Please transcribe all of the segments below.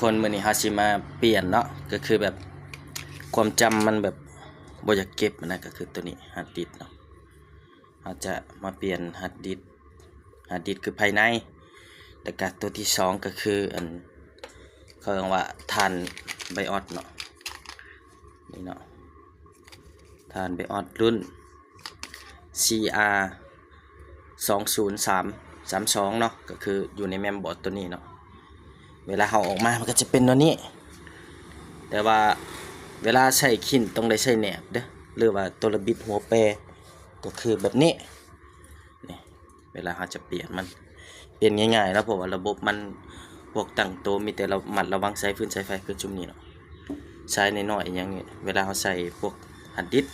ຄົນ ມື້ນີ້ເຮົາຊິມາປ່ຽນເນາະ ກໍຄືແບບຄວາມຈຳມັນແບບບໍ່ຢາກເກັບນະ ກໍຄືໂຕນີ້ ຮາດດິດເນາະ. ເຮົາຈະມາປ່ຽນຮາດດິດ ຮາດດິດຄືພາຍໃນ ແລ້ວກະໂຕທີສອງກໍຄືອັນ ເຂົາເອີ້ນວ່າຖ່ານໄບອອດເນາະ ນີ້ເນາະ ຖ່ານໄບອອດລຸ້ນ ຊີອາ ສອງສູນສາມສາມສອງເນາະ ກໍຄືຢູ່ໃນແມມບອດໂຕນີ້ເນາະ. ເວລາເຮົາອອກມາມັນກໍຈະເປັນແນວນີ້ ແຕ່ວ່າເວລາໃສ່ຂີ້ນຕ້ອງໄດ້ໃສ່ແໜບເດີ້ ຫຼືວ່າຕົວລະບິດຫົວແປ ກໍຄືແບບນີ້ ນີ້ ເວລາເຮົາຈະປ່ຽນມັນ ປ່ຽນງ່າຍໆເນາະ ເພາະວ່າລະບົບມັນ ພວກຕັ້ງໂຕມີແຕ່ລະມັດລະວັງສາຍຟືນສາຍໄຟຄືຊຸມນີ້ເນາະ. ສາຍນ້ອຍໆອີ່ຫຍັງນີ້ ເວລາເຮົາໃສ່ພວກຮາດດິດ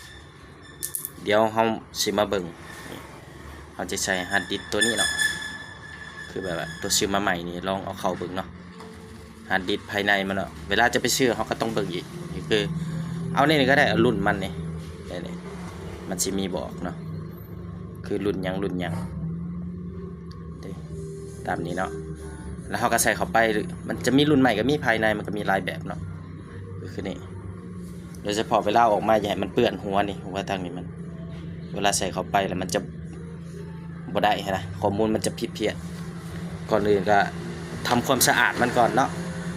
ດຽວເຮົາຊິມາເບິ່ງ ນີ້ ເຮົາຈະໃສ່ຮາດດິດໂຕນີ້ເນາະ ຄືແບບວ່າໂຕຊື້ມາໃໝ່ນີ້ ລອງເອົາເຂົ້າເບິ່ງເນາະ. ຮາດດິດພາຍໃນມັນເນາະ ເວລາຈະໄປຊື້ເຮົາກໍຕ້ອງເບິ່ງອີກ ນີ້ຄືເອົາໃນນີ້ກໍໄດ້ ເອົາລຸ້ນມັນນີ້ ນີ້ ມັນຊິມີບອກເນາະ ຄືລຸ້ນຫຍັງ ລຸ້ນຫຍັງ ຕາມນີ້ເນາະ. ແລ້ວເຮົາກໍໃສ່ເຂົ້າໄປ ມັນຈະມີລຸ້ນໃໝ່ກໍມີ ພາຍໃນມັນກໍມີຫຼາຍແບບເນາະ ກໍຄືນີ້. ໂດຍສະເພາະເວລາເອົາອອກມາ ຢ່າໃຫ້ມັນເປື້ອນຫົວນີ້ ຫົວທາງນີ້ມັນ ເວລາໃສ່ເຂົ້າໄປແລ້ວມັນຈະບໍ່ໄດ້ຫັ້ນນະ ຂໍ້ມູນມັນຈະຜິດພຽດ. ກ່ອນອື່ນກໍທຳຄວາມສະອາດມັນກ່ອນເນາະ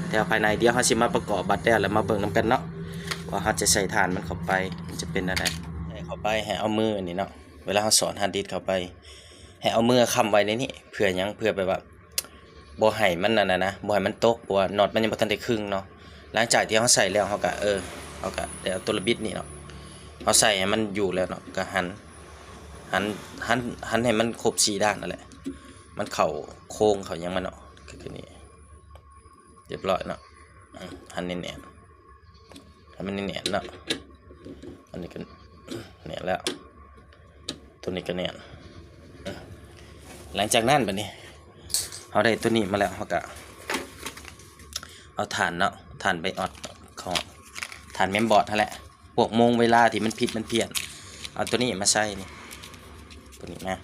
ແຕ່ວ່າພາຍໃນ ດຽວເຮົາຊິມາປະກອບບັດແລ້ວ ແລ້ວມາເບິ່ງນຳກັນເນາະ ວ່າເຮົາຈະໃສ່ຖ່ານມັນເຂົ້າໄປ ມັນຈະເປັນແນວໃດ. ໃສ່ເຂົ້າໄປ ໃຫ້ເອົາມືອັນນີ້ເນາະ ເວລາເຮົາສອດຮາດດິດເຂົ້າໄປ ໃຫ້ເອົາມືຄ້ຳໄວ້ໃນນີ້ ເພື່ອຫຍັງ? ເພື່ອແບບວ່າ ບໍ່ໃຫ້ມັນອັນນັ້ນນະ ບໍ່ໃຫ້ມັນຕົກ ເພາະວ່ານັອດມັນຍັງບໍ່ທັນໄດ້ຄຶງເນາະ. ຫຼັງຈາກທີ່ເຮົາໃສ່ແລ້ວ ເຮົາກະ ເອີ ເຮົາກະໄດ້ເອົາຕົວລະບິດນີ້ເນາະ ເຮົາໃສ່ໃຫ້ມັນຢູ່ແລ້ວເນາະ ກະຫັນ ຫັນ ຫັນ ຫັນໃຫ້ມັນຄົບສີ່ດ້ານນັ້ນແຫຼະ ມັນເຂົ້າໂຄ້ງເຂົ້າຫຍັງມັນເນາະ ຄື ຄືນີ້ ຮຽບຮ້ອຍເນາະ. ອືມ ຫັນແໜ້ນໆ ໃຫ້ມັນແໜ້ນໆເນາະ ອັນນີ້ກໍແໜ້ນແລ້ວ ຕົວນີ້ກໍແໜ້ນ. ຫຼັງຈາກນັ້ນ ບັດນີ້ເຮົາໄດ້ຕົວນີ້ມາແລ້ວ ເຮົາກໍເອົາຖ່ານເນາະ ຖ່ານໄບອອດເນາະ ເຂົ້າ ຖ່ານແມມບອດຫັ້ນແຫຼະ ພວກໂມງເວລາທີ່ມັນຜິດມັນພຽນ ເອົາຕົວນີ້ມາໃສ່ນີ້ ຕົວນີ້ມາ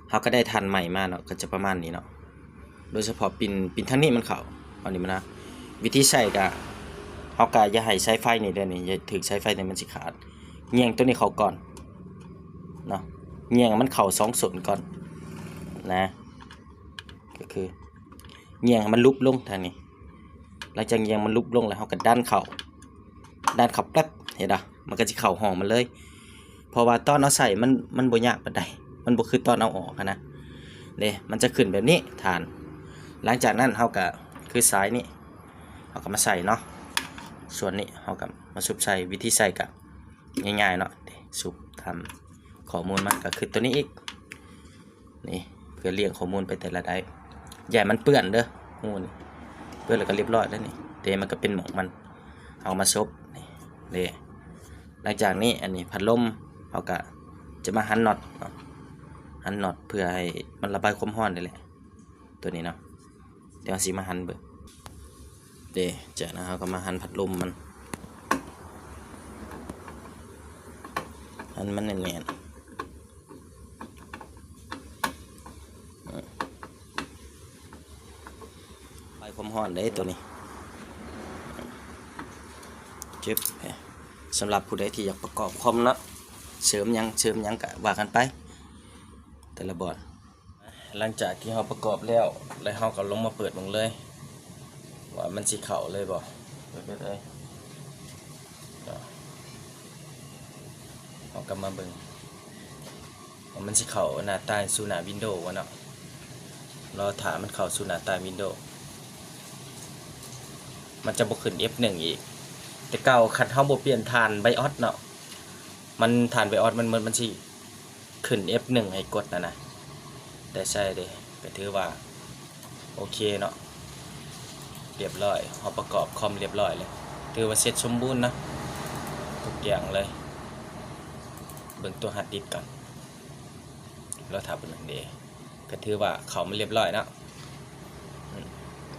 ເຮົາກໍໄດ້ຖ່ານໃໝ່ມາເນາະ ກໍຈະປະມານນີ້ເນາະ. ໂດຍສະເພາະປິ່ນ ປິ່ນທາງນີ້ມັນເຂົ້າ ເອົານີ້ມານະ. ວິທີໃສ່ກະ ເຮົາກະຢ່າໃຫ້ສາຍໄຟນີ້ເດີ້ ນີ້ ຢ່າຖືກສາຍໄຟນີ້ ມັນຊິຂາດ. ແຍ່ງຕົວນີ້ເຂົ້າກ່ອນເນາະ ແຍ່ງໃຫ້ມັນເຂົ້າສອງສົ້ນກ່ອນນະ ກໍຄືແຍ່ງໃຫ້ມັນຫຼຸບລົງທາງນີ້. ຫຼັງຈາກແຍ່ງມັນຫຼຸບລົງແລ້ວ ເຮົາກໍດັນເຂົ້າ ດັນເຂົ້າແປັບ ເຫັນບໍ່ ມັນກໍຊິເຂົ້າຮ່ອງມັນເລີຍ. ເພາະວ່າຕອນເອົາໃສ່ມັນ ມັນບໍ່ຍາກປານໃດ ມັນບໍ່ຄືຕອນເອົາອອກຫັ້ນນະ ເດ້ ມັນຈະຂຶ້ນແບບນີ້ ຖານ. ຫຼັງຈາກນັ້ນເຮົາກະ ຄືສາຍນີ້ ເຮົາກະມາໃສ່ເນາະ ສ່ວນນີ້ເຮົາກະມາຊຸບໃສ່. ວິທີໃສ່ກະງ່າຍໆເນາະ ເດ້ ຊຸບຕາມຂໍ້ມູນມັນ ກະຄືຕົວນີ້ອີກ ນີ້ ເພື່ອລຽງຂໍ້ມູນໄປແຕ່ລະໄດ໋ ຢ່າໃຫ້ມັນເປື້ອນເດີ້ ຮູນີ້ ເປື້ອນແລ້ວກໍລຽບຮ້ອຍແລ້ວນີ້ ເດ້ ມັນກໍເປັນໝ່ອງມັນ ເຮົາມາສົບນີ້ ເດ້. ຫຼັງຈາກນີ້ ອັນນີ້ພັດລົມ ເຮົາກະຈະມາຫັນນັອດເນາະ ຫັນນັອດເພື່ອໃຫ້ມັນລະບາຍຄວາມຮ້ອນນີ້ແຫຼະ ຕົວນີ້ເນາະ ດຽວເຮົາຊິມາຫັນເບິ່ງ ເດ້. ຈາກນັ້ນເຮົາກໍມາຫັນພັດລົມມັນ ຫັນມັນແໜ້ນໆ ອືມ ລະບາຍຄວາມຮ້ອນເດ້ຕົວນີ້ ຈຶບ. ສຳລັບຜູ້ໃດທີ່ຢາກປະກອບຄອມເນາະ ເສີມຫຍັງ ເສີມຫຍັງກະວ່າກັນໄປ ແຕ່ລະບ່ອນ. ຫຼັງຈາກທີ່ເຮົາປະກອບແລ້ວ ແລ້ວເຮົາກໍລົງມາເປີດເບິ່ງເລີຍ ວ່າມັນຊິເຂົ້າເລີຍບໍ່ ເປີດເລີຍ. ເຮົາກໍມາເບິ່ງວ່າມັນຊິເຂົ້າໜ້າຕ່າງສູ່ໜ້າວິນໂດບໍ່ເນາະ. ລໍຖ້າມັນເຂົ້າສູ່ໜ້າຕ່າງວິນໂດ ມັນຈະບໍ່ຂຶ້ນເອັຟໜຶ່ງອີກ. ແຕ່ເກົ່າຄັນເຮົາບໍ່ປ່ຽນຖ່ານໄບອອດເນາະ ມັນ ຖ່ານໄບອອດມັນໝົດ ມັນຊິ ຂຶ້ນເອັຟໜຶ່ງໃຫ້ກົດຫັ້ນນະ ແຕ່ໃສ່ເດ້ ກໍຖືວ່າໂອເຄເນາະ ລຽບຮ້ອຍ. ເຮົາປະກອບຄອມລຽບຮ້ອຍເລີຍ ຖືວ່າເສັດສົມບູນເນາະ ທຸກຢ່າງເລີຍ. ເບິ່ງຕົວຮາດດິດກ່ອນ ລໍຖ້າແປັບໜຶ່ງເດ້ ກໍຖືວ່າເຂົ້າມາລຽບຮ້ອຍເນາະ ອືມ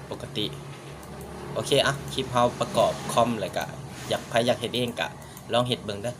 ປົກກະຕິ. ໂອເຄ ອ່ະ ຄລິບເຮົາປະກອບຄອມ ແລ້ວກະຢາກ ໃຜຢາກເຮັດເອງກະລອງເຮັດເບິ່ງເດີ້.